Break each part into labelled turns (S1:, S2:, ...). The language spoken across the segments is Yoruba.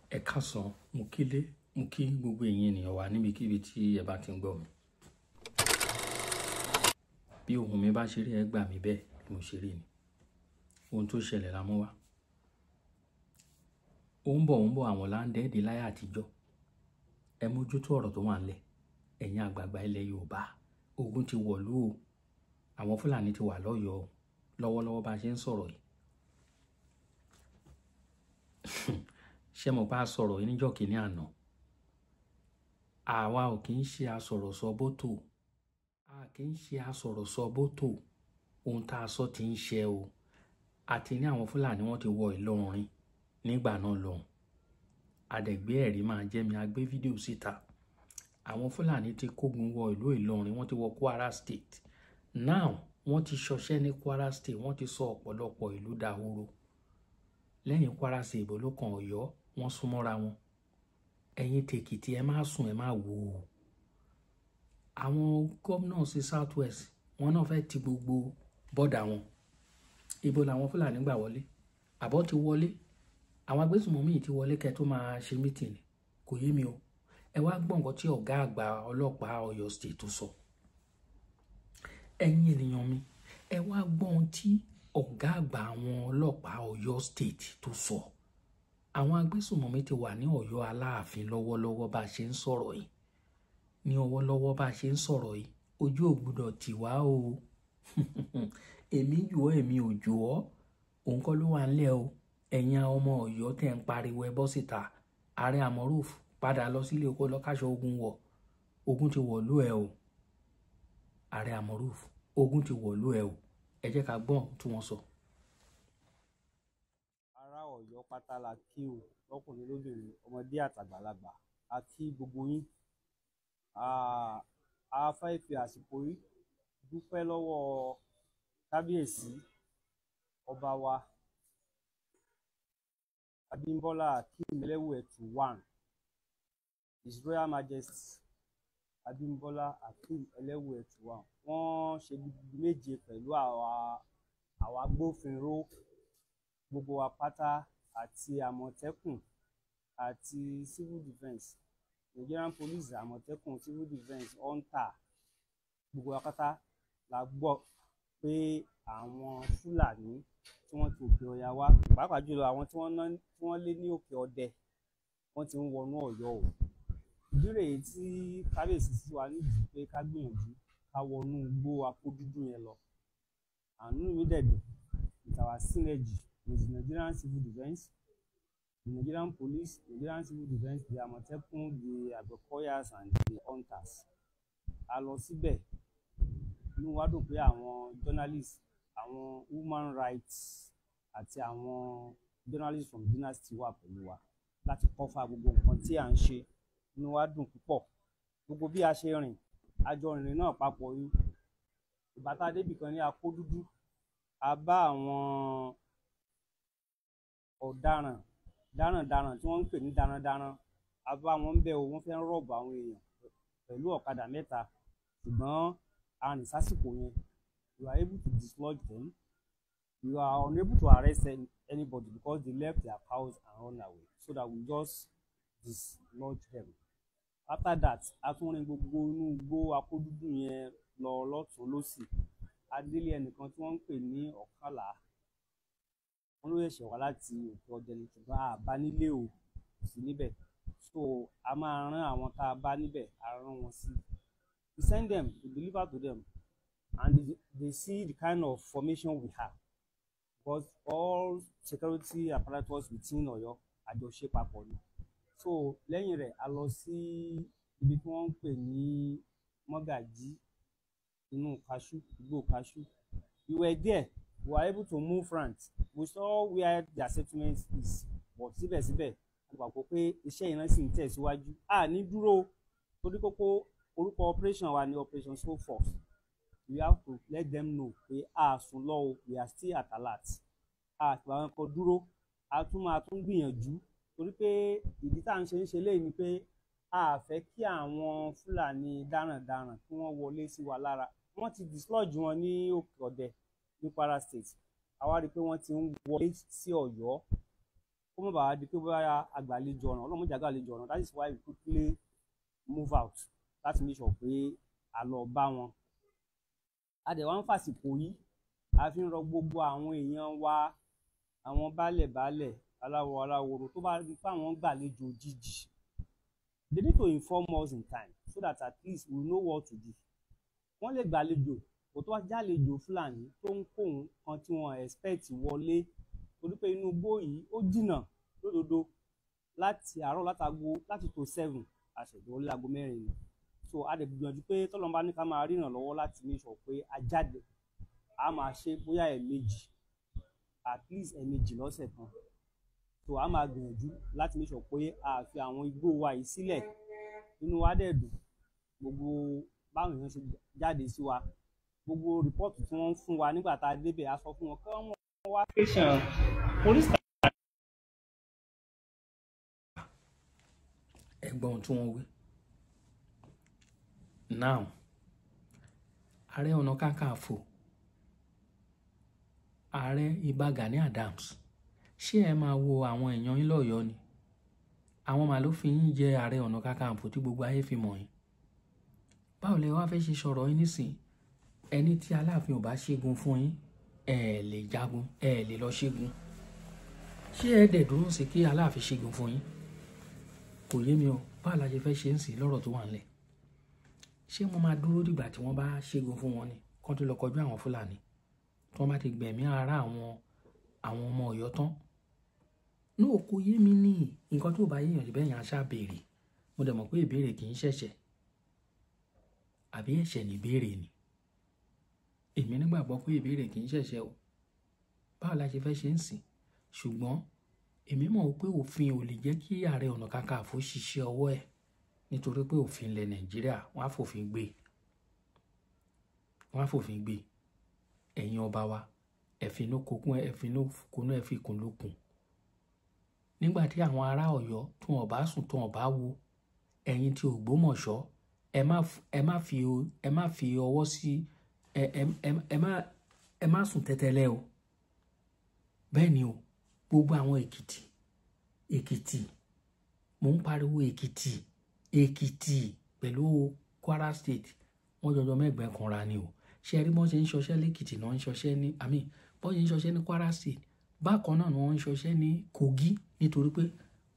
S1: Ẹ káàsán, mo kílé, mo kí gbogbo ẹ̀yin ènìyàn wa níbikíbi tí ẹ bá ti ń gbọ́ mi. Bí ohùn mi bá ṣe rí, ẹ gbà mí bẹ́ẹ̀ bí mo ṣe rí ni. Ohun tó ṣẹlẹ̀ la mú wá. Ó ń bọ̀ àwọn láńdẹ́ẹ̀dẹ́ láyé àtijọ́. Ẹ mójútó ọ̀rọ̀ tó wà ńlẹ̀. Ẹ̀yin àgbààgbà ilẹ̀ Yorùbá, ogun ti wọ̀lú o. Àwọn Fúlàní ti wà lọ́yọ̀ọ́ lọ́wọ́lọ́wọ́ bá a ṣe ń sọ̀rọ̀ yìí. Ṣé mo bá sọ̀rọ̀ yìí níjọ́ kìíní àná? Àwa ò kì í ṣe asọ̀rọ̀sọ bótò. A kì í ṣe asọ̀rọ̀sọ bótò. Ohun tá a sọ ti ń ṣe o. Àti ní àwọn Fúlàní wọ́n ti wọ Ìlọrin nígbà náà lọ́hùn. Adẹ̀gbé ẹ̀rí máa jẹ́ mi, a gbé fídíò síta. Àwọn Fúlàní ti kógun wọ ìlú Ìlọrin, wọ́n ti wọ Kwara State. Now wọ́n ti ṣọṣẹ́ ní Kwara State, wọ́n ti sọ ọ̀pọ̀lọpọ̀ ìlú dahoro. Lẹ́yìn Kwara State, ìbò ló kan Ọ̀yọ́, wọ́n súnmọ́ra wọn. Ẹ̀yin tèkìtì, ẹ má sùn, ẹ má wò ó. Àwọn gómìnà sí South West, wọ́n náà fẹ́ ti gbogbo bọ́dà wọn. Ibo làwọn Fúlàní gbà wọlé? Àbọ̀ ti wọlé. Àwọn agbésùnmọ̀mí ti wọlé kẹ́ tó máa ṣe mítìnì. Kò yé mi o. Ẹ wá gbọ́ nǹkan tí ọ̀gá àgbà ọlọ́pàá Ọ̀yọ́ State tó sọ. Ẹ̀yin ènìyàn mi, ẹ wá gbọ́ ohun tí ọ̀gá àgbà àwọn ọlọ́pàá Ọ̀yọ́ State tó sọ. Àwọn agbésùnmọ̀mí ti wà ní Ọ̀yọ́ Aláàfin lọ́wọ́lọ́wọ́ bá a ṣe ń sọ̀rọ̀ yìí. Ní ọwọ́lọ́wọ́ bá a ṣe ń sọ̀rọ̀ yìí, ojú ò gbọdọ̀ tì wá o. Èmi jù ọ́, èmi ò jù ọ́. Òun kọ́ ló wà ńlẹ̀ o. Ẹ̀yin ọmọ Ọ̀yọ́ tẹ̀ ń pariwo ẹ bọ́ síta. Ààrẹ Amoruf padà lọ sílé oko lọ káṣọ ogun wọ̀. Ogun ti wọ̀lú ẹ o. Ààrẹ Amoruf, ogun ti wọ̀lú ẹ o. Ẹ jẹ́ ká gbọ́n tí wọ́n sọ.
S2: Ará Ọ̀yọ́ pátá la kí o, lọ́kùnrin lóbìnrin, ọmọdé àtàgbàlagbà, a kí gbogbo yín. A fẹ́ fi àsìkò yìí dúpẹ́ lọ́wọ́ kábíyèsí ọba wa Abímbọ́lá Akeem Elewuẹtu I, His Royal Majesty Abímbọ́lá Akeem Elewuẹtu I. Wọ́n ṣe gudugudu méje pẹ̀lú àwa agbófinró gbogbo wa pátá àti Àmọ̀tẹ́kùn àti Civil Defence, Nigerian Police, Àmọ̀tẹ́kùn, Civil Defence, Hunter, gbogbo wa pátá la gbọ́ pé àwọn Fúlàní tí wọ́n ti òkè ọya wá, pàápàá jùlọ àwọn tí wọ́n lé ní òkè ọdẹ, wọ́n ti ń wọnú Ọ̀yọ́ o. Ìdí rèé tí kábíyèsí sí wa nídìí pé ká gbìyànjú ká wọnú igbó Akódúdú yẹn lọ. Àánú mi dẹ̀ dùn with our synergy with the Nigerian Civil Defence, the Nigerian Police, Nigerian Civil Defence, the Àmọ̀tẹ́kùn, the Àgbẹ̀kọ̀yàs and the Hunters. A lọ síbẹ̀, inú wa dùn pé àwọn journalists, àwọn human rights àti àwọn journalists from Dynasty wà pẹ̀lú wa láti cover gbogbo nǹkan tí à ń ṣe. Inú wa dùn púpọ̀. Gbogbo bí a ṣe rìn, a jọ rìnrìn náà papọ̀ yìí. Ìgbà tá a débì kan ní Akódúdú, a bá àwọn ọ̀daràn darandaran tí wọ́n ń pè ní darandaran, a bá wọn ń bẹ̀ o. Wọ́n fẹ́ rọ̀bù àwọn èèyàn pẹ̀lú ọ̀kadà mẹ́ta, ṣùgbọ́n a rìn sásìkò yẹn. We were able to dislodge them. We were unable to arrest anybody because they left their cows and run away, so that we just dislodge them. After that, a tún rìn gbogbo inú igbó Akódúdú yẹn lọ lọ́tùn lósì. A délé ẹnìkan tí wọ́n ń pè ní Ọ̀kànlá. Wọ́n ló ṣẹ̀ṣẹ̀ wá láti òkè ọdẹ ni, ṣùgbọ́n a bá nílé o, kò sí níbẹ̀. So a máa rán àwọn tá a bá níbẹ̀, a rán wọn sí. We send them, we deliver to them, and they see the kind of formation we have. Because all security apparatus within Ọ̀yọ́, àjọṣe papọ̀ ni. So lẹ́yìn rẹ̀, a lọ sí ibi tí wọ́n ń pè ní Mọ́gàjí, inú kaṣú, igbó kaṣú. We were there, we were able to move front. We saw where their settlement is, but síbẹ̀síbẹ̀, a gbàgbọ́ pé iṣẹ́ yìí náà sì ń tẹ̀síwájú. A ní dúró torí kókó orúkọ operation wa ni Operation Show Force. We have to let them know pé a sùn lọ o, we are still at alert. A ti àwọn kan dúró, a tún máa tún gbìyànjú torí pé ìdí tá à ń ṣe léyìí ni pé a fẹ́ kí àwọn Fúlàní darandaran kí wọ́n wọlé sí wa lára. Wọ́n ti dislodge wọn ní òkè ọdẹ ní Kwara State. A wá rí i pé wọ́n ti ń wọlé sí Ọ̀yọ́. Kó má bàa di pé bóyá àgbàlejò ọ̀ràn, Ọlọ́run má jẹ́ àgbàlejò ọ̀ràn. That is why we quickly move out láti make sure pé a lọ bá wọn. A dẹ̀ wá ń fàsìkò yìí, a fi ń rọ gbogbo àwọn èèyàn wa, àwọn baálẹ̀ baálẹ̀, aláwọ̀ aláwòrò tó bá rí pé àwọn gbàlejò òjijì, they need to inform us in time so that at least we know what to do. Wọ́n lè gbàlejò kò tó wá jálejò Fúlàní tó ń kó nǹkan tí wọ́n expect wọlé, torí pé inú igbó yìí ó jìnnà lódodo. Láti àárọ̀ látago láti tó 7 àṣẹ̀dọ̀ wọlé aago 4 ni. So a dẹ̀ gbìyànjú pé tọ́lọ́run bá ní ká máa ríran lọ́wọ́ láti make sure pé a jáde, a máa ṣe bóyá ẹ̀ẹ̀mejì, at least ẹ̀ẹ̀mejì lọ́sẹ̀ kan. So a máa gbìyànjú láti make sure pé a fi àwọn igbó wa yìí sílẹ̀. Inú wa dẹ̀ dùn gbogbo báwọn èèyàn ṣe jáde sí wa, gbogbo report tí wọ́n ń fún wa nígbà tá a débẹ̀, a sọ fún wọn kí wọ́n wá station police.
S1: Ẹ̀gbọ́n tí wọ́n wí. Now, Ààrẹ Ọ̀nà Kakanfò, Ààrẹ Ìbà Gani Adams, ṣé ẹ máa wo àwọn èèyàn yín lọ́yọ̀ọ́ ni? Àwọn màá ló fi yín jẹ Ààrẹ Ọ̀nà Kakanfò tí gbogbo ayé fi mọ̀ yín. Báwo lẹ wá fẹ́ ṣe sọ̀rọ̀ yín nísìn? Ẹni tí Aláàfin ò bá ṣẹ́gun fún yín, ẹ lè jagun, ẹ lè lọ ṣẹ́gun. Ṣé ẹ dẹ̀ dúró sí kí Aláàfin ṣẹ́gun fún yín? Kò yé mi o, báwo la ṣe fẹ́ ṣe ń sìn lọ́rọ̀ tó wà nílẹ̀? Ṣé wọ́n máa dúró dìgbà tí wọ́n bá ṣẹ́gun fún wọn ni kán tó lọ kọjú àwọn Fúlàní tí wọ́n bá ti gbẹ̀mí ara àwọn ọmọ Ọ̀yọ́ tán? Ní kò yé mi ní nǹkan tó bá yéèyàn ṣe bẹ́ẹ̀ yẹn aṣá béèrè. Mo dẹ̀ mọ̀ pé ìbéèrè kì í ṣẹ̀ṣẹ̀, àbí ẹ̀ṣẹ̀ ní ìbéèrè ni. Èmi nígbàgbọ́ pé ìbéèrè kì í ṣẹ̀ṣẹ̀ o. Báwo la ṣe fẹ́ ṣe ń sìn? Ṣùgbọ́n èmi mọ̀ pé òfin ò lè jẹ́ kí Ààrẹ Ọ̀nà Kakanfò ṣiṣẹ́ ọwọ́ ẹ̀, nítorí pé òfin ilẹ̀ Nàìjíríà wọ́n á fòfin gbé, wọ́n á fòfin gbé. Ẹ̀yin ọba wa, ẹ finú kokún, ẹ finú konú, ẹ fi kùn lókun. Nígbà tí àwọn ará Ọ̀yọ́ tí wọ́n bá sùn tí wọ́n bá wo, ẹ̀yin tí Ògbómọ̀ṣọ́, ẹ má fi ọwọ́ sí ẹ má sùn tẹ́tẹ́lẹ̀ o. Bẹ́ẹ̀ ni o, gbogbo àwọn Èkìtì, Èkìtì, mò ń pariwo Èkìtì, Èkìtì pẹ̀lú Kwara State, wọ́n jọjọ mẹ́gbẹ̀ẹ́ kanra ni o. Ṣé ẹ rí bọ́n ṣe ń ṣọṣẹ́ lẹ́kìtì náà ń ṣọṣẹ́ ní, àmì bọ́n ṣe ń ṣọṣẹ́ ní Kwara State, bákan náà ni wọ́n ń ṣọṣẹ́ ní Kogi, nítorí pé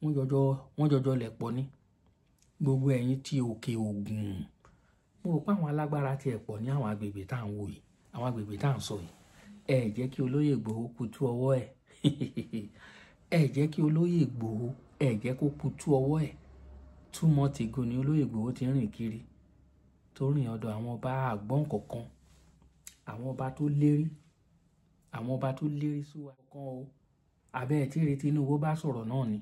S1: wọ́n jọjọ lẹ̀ pọ̀ ni. Gbogbo ẹ̀yin tí Òkè Ògùn, mo rò pé àwọn alágbára ti ẹ̀ pọ̀ ní àwọn agbègbè tá à ń wò yìí, àwọn agbègbè tá à ń sọ yìí. Ẹ jẹ́ kí olóyè Ìgbòho kutu ọwọ́ ẹ̀. Ẹ jẹ́ kí olóyè Ìgbòho, ẹ jẹ́ kó kutu ọwọ́ ẹ̀. 2 months ago ni olóyè Ìgbòho ti rìn kiri, tó rìn ọ̀dọ̀ àwọn ọba àgbọ̀n kọ̀ọ̀kan, àwọn ọba tó lérí, àwọn ọba tó lérí sí wa kọ̀ọ̀kan o. Àbẹ́ ẹ̀ tí rí Tinubu bá sọ̀rọ̀ náà ni,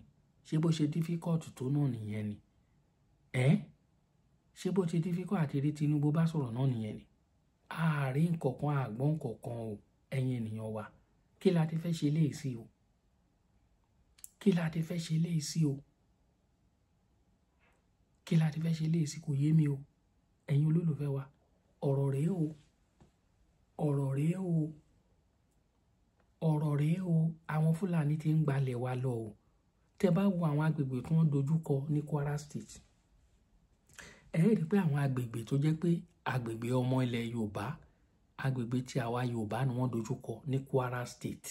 S1: ṣé bó ṣe difficult tó náà nìyẹn ni? Ẹ́ ṣé bó ṣe difficult àti rí Tinubu bá sọ̀rọ̀ náà nìyẹn ni? Àárín kọ̀ọ̀kan àgbọ̀n kọ̀ọ̀kan o, ẹ̀yin ènìyàn wa, kí la ti fẹ́ ṣe léyìí sí o? Kí la ti fẹ́ ṣe léyìí sí o? Kí la ti fẹ́ ṣe léyìí sí? Kò yé mi o. Ẹ̀yin olólùfẹ́ wa, ọ̀rọ̀ rèé o, ọ̀rọ̀ rèé o, ọ̀rọ̀ rèé o. Àwọn Fúlàní ti ń gbalẹ̀ wa lọ o. Tẹ́ bá wo àwọn agbègbè tí wọ́n dojú kọ ní Kwara State, ẹ rí i pé àwọn agbègbè tó jẹ́ pé agbègbè ọmọ ilẹ̀ Yorùbá, agbègbè tí àwa Yorùbá ni wọ́n dojú kọ ní Kwara State.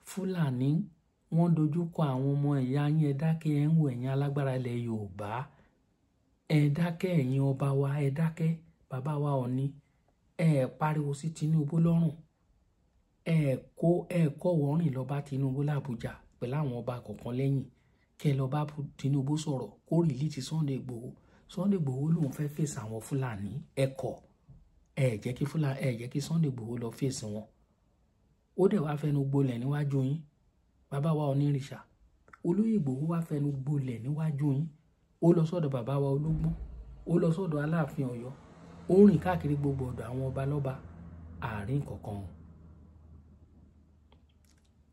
S1: Fúlàní wọ́n dojú kọ àwọn ọmọ ẹ̀yà yín. Ẹ dákẹ́, ẹ̀ ń wo ẹ̀yin alágbára ilẹ̀ Yorùbá, ẹ dákẹ́, ẹ̀yin ọba wa, ẹ dákẹ́, bàbá wa Ọọ̀ni, ẹ pariwo sí Tinubu lọ́rùn, ẹ kọ́ wọ́rìn lọ bá Tinubu l'Àbújá pẹ̀lú àwọn ọba kọ̀ọ̀kan lẹ́yìn, kẹ́ ẹ lọ bá Tinubu sọ̀rọ̀ kó rìlíìtì Sunday Igboho. Sunday Igboho lòun fẹ́ fèsì àwọn Fúlàní, ẹ kọ̀, ẹ jẹ́ kí Fúlàní, ẹ jẹ́ kí Sunday Igboho lọ fèsì wọn. Ó dẹ̀ wá fẹnu gbolẹ̀ níwájú yín, bàbá wa Onírìṣà, olóyè Ìgbòho wá fẹnu gbolẹ̀ níwájú yín. Ó lọ sọ́dọ̀ bàbá wa Olúgbọ́n, ó lọ sọ́dọ̀ Aláàfin Ọ̀yọ́, ó rìn káàkiri gbogbo ọ̀dọ̀ àwọn ọba lọ́ba, àárín kọ̀ọ̀kan o.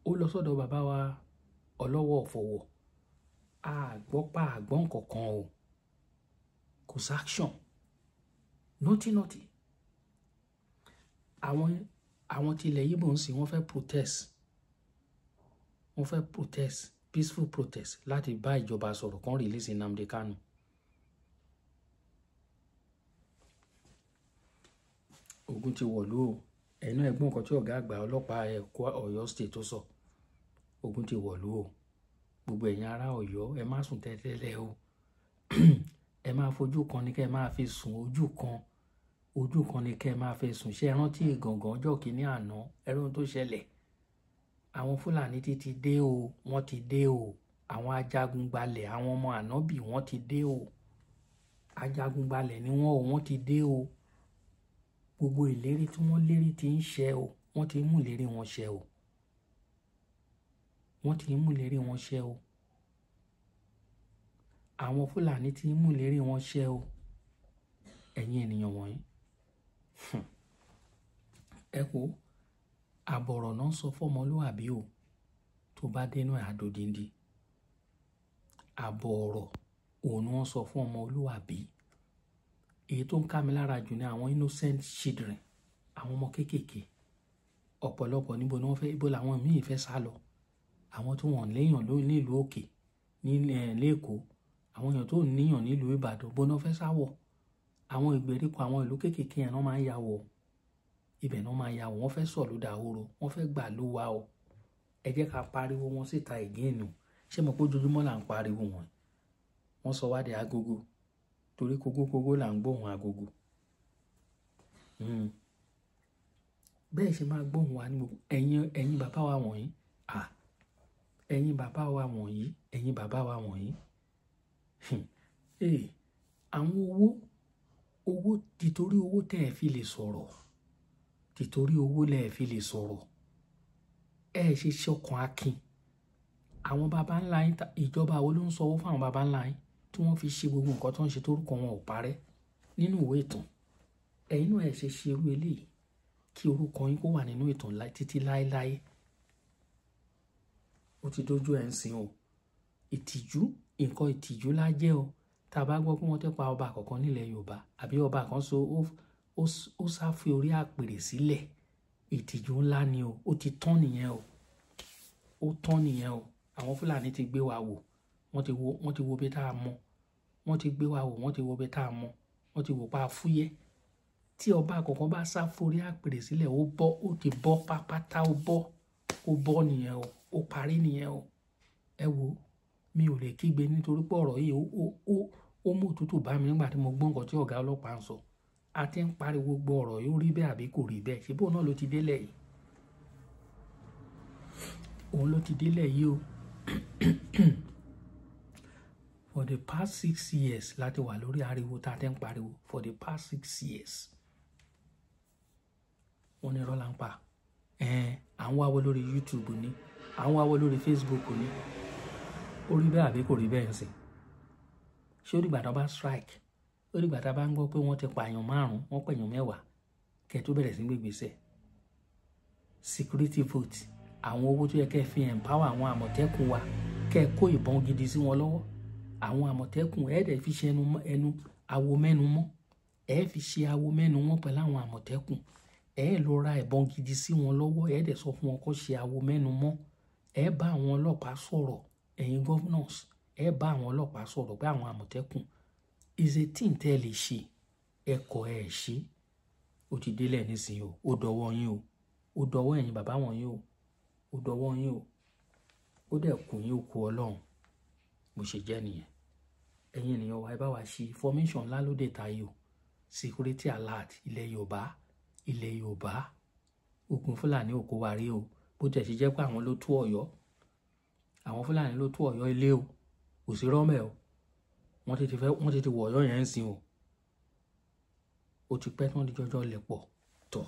S1: Ó lọ sọ́dọ̀ bàbá wa Ọlọ́wọ̀ Ọ̀fọ̀wọ̀, àgbọ́pá àgbọ́n kọ̀ọ̀kan o. Kò sí action, nothing nothing. Àwọn tí ilẹ̀ Íbò ń sìn, wọ́n fẹ́ protest, wọ́n fẹ́ protest. Peaceful protest láti bá ìjọba sọ̀rọ̀ kan release Nnamdi Kanu. Ogun ti wọ̀lú o. Ẹ̀yin náà ẹ̀gbọ́n nǹkan tí ọ̀gá àgbà ọlọ́pàá ẹ̀kọ́ Ọ̀yọ́ State tó sọ. Ogun ti wọ̀lú o. Gbogbo ẹ̀yin ará Ọ̀yọ́, ẹ má sùn tẹ́tẹ́lẹ̀ o. Ẹ máa fojú kan ní kẹ́ ẹ máa fi sùn, ojú kan. Ojú kan ní kẹ́ ẹ máa fi sùn. Ṣé ẹ rántí Ìgàngán ọjọ́ kìíní àná? Ẹ rí ohun tó ṣẹlẹ̀. Àwọn Fúlàní ti dé o, wọ́n ti dé o. Àwọn ajagun-gbalẹ̀, àwọn ọmọ ànábì, wọ́n ti dé o. Ajagun-gbalẹ̀ ni wọ́n o, wọ́n ti dé o. Gbogbo ìlérí tí wọ́n lérí ti ń ṣẹ o. Wọ́n ti ń mú ìlérí wọn ṣẹ o. Wọ́n ti ń mú ìlérí wọn ṣẹ o. Àwọn Fúlàní ti ń mú ìlérí wọn ṣẹ o. Ẹ̀yin ènìyàn wọ̀nyí. Ẹ kú, àbọ̀rọ̀ náà sọ fọ́mọlúwàbí o, tó bá dénú ẹ̀ àdòdìndì. Àbọ̀ ọ̀rọ̀ òun ni wọ́n sọ fún ọmọlúwàbí. Èyí tó ń ká mi lára jù ni àwọn innocent children, àwọn ọmọ kéékèèké. Ọ̀pọ̀lọpọ̀ níbo ni wọ́n fẹ́, ibo làwọn míì fẹ́ sá lọ. Àwọn tí wọ́n léèyàn nílùú òkè, ní l'Ékòó, àwọn èèyàn tó níyàn nílùú Ìbàdàn, bó ni wọ́n fẹ́ sá wọ̀. Àwọn ìgbèríko, àwọn ìlú kéékèèké yẹn náà máa ń ya wọ̀. Ibẹ̀ náà máa ya wọ̀. Wọ́n fẹ́ sọ̀lú dahoro, wọ́n fẹ́ gbà ló wa o. Ẹ jẹ́ ká pariwo wọn síta again o. Ṣé mo pé ojoojúmọ́ là ń pariwo wọn? Wọ́n sọ wá di agogo. Torí kógókógó là ń gbóhùn agogo. Bẹ́ẹ̀ ṣe máa gbóhùn wa ní gbogbo. Ẹ̀yin bàbá wa wọ̀nyí. À, ẹ̀yin bàbá wa wọ̀nyí. Ẹ̀yin bàbá wa wọ̀nyí. Ee, àwọn owó, owó, tìtorí owó tẹ́ ẹ fi lè sọ̀rọ̀. Tìtorí owó lẹ fi lè sọ̀rọ̀. Ẹ ṣe ṣọ̀kan akin. Àwọn baba ńlá yín, ìjọba wo ló ń sanwó fún àwọn baba ńlá yín tí wọ́n fi ṣe gbogbo nǹkan tó ń ṣe torúkọ wọn ò parẹ́ nínú ìwé ìtàn? Ẹ̀yin náà ẹ ṣe ṣe irú eléyìí kí orúkọ yín kó wà nínú ìtàn títí láéláé. Ó ti dójú ẹ̀ ń sìn o. Ìtìjú, nǹkan ìtìjú lá jẹ́ o. Tí a bá gbọ́ pé wọ́n tẹ́ pa ọba kọ̀ọ̀kan nílẹ̀ Yorùbá àbí ọba kan so ó sá fi orí àpèrè sílẹ̀. Ìtìjú ńlá ni o. Ó ti tán nìyẹn o. Ó tán nìyẹn o. Àwọn Fúlàní ti gbé wa wò. Wọ́n ti wo bí tá a mọ̀. Wọ́n ti gbé wa wò, wọ́n ti wo bí tá a mọ̀. Wọ́n ti wò pa fúyẹ́. Tí ọba kọ̀ọ̀kan bá sá forí àpèrè sílẹ̀, ó bọ́, ó ti bọ́ pápátá, ó bọ́, ó bọ́ nìyẹn o. Ó parí nìyẹn o. Ẹ wo, mi ò lè kígbe nítorí pé ọ̀rọ̀ yìí ó mú òtútù bá mi nígbà tí mo gbọ́ nǹkan tí ọ̀gá ọlọ́pàá ń sọ. A ti ń pariwo gbogbo ọ̀rọ̀ yìí, ó rí bẹ́ẹ̀ àbí kò rí bẹ́ẹ̀. Ṣé bóun náà ló ti délẹ̀ yìí? Òun ló ti délẹ̀ yìí o. For the past 6 years láti wà lórí ariwo tá a ti ń pariwo. For the past 6 years. Wọ́n ní irọ́ là ń pa. À ń wáwọ́ lórí YouTube ni. À ń wáwọ́ lórí Facebook ni. Ó rí bẹ́ẹ̀ àbí kò rí bẹ́ẹ̀ ń sìn? Ṣé ó dìgbà tí wọ́n bá strike? Ó dìgbà tí a bá ń gbọ́ pé wọ́n ti pa èèyàn márùn-ún, wọ́n pa èèyàn mẹ́wàá, kẹ́ ẹ tó bẹ̀rẹ̀ sí gbégbèsè. Security vote, àwọn owó tó yẹ kẹ́ ẹ fi empower àwọn àmọ̀tẹ́kùn wa, kẹ́ ẹ kó ìbọn gidi sí wọn lọ́wọ́. Àwọn àmọ̀tẹ́kùn, ẹ dẹ̀ fi ṣe ẹnu awo mẹ́nu mọ́. Ẹ fi ṣe awo mẹ́nu mọ́ pẹ̀lú àwọn àmọ̀tẹ́kùn. Ẹ lọ ra ìbọn gidi sí wọn lọ́wọ́, ẹ dẹ̀ sọ fún wọn kó ṣe awo mẹ́nu mọ́. Ẹ bá àwọn ọlọ́pàá sọ̀rọ̀, ẹ̀yin governors, ẹ bá àwọn ọlọ́pàá sọ̀rọ̀ pé àwọn àmọ̀tẹ́kùn is a thing tẹ́ ẹ lè ṣe. Ẹ kọ̀ ẹ ṣe. Ó ti délẹ̀ nísìnyí o. Ó dọwọ́ yín o. Ó dọwọ́ ẹ̀yin bàbá wọ̀nyí o. Ó dọwọ́ yín o. Ó dẹ̀ kù yín, ó kù Ọlọ́run. Bó ṣe jẹ́ nìyẹn. Ẹ̀yin ènìyàn wa, ẹ bá wa ṣe formation ńlá lóde tayò. Security alert ilẹ̀ Yorùbá, ilẹ̀ Yorùbá. Ogun Fúlàní ò kó wa rí o. Bó tiẹ̀ ṣe jẹ́ pé àwọn ló tú Ọ̀yọ́. Àwọn Fúlàní ló tú Ọ̀yọ́ ilé o. Kò sí rọ́mẹ̀ o. Wọ́n ti fẹ́, wọ́n ti wọ̀ Ọ̀yọ́ yẹn ń sìn o. Ó ti pẹ́ tí wọ́n ti jọjọ́ lẹ̀ pọ̀ tọ̀.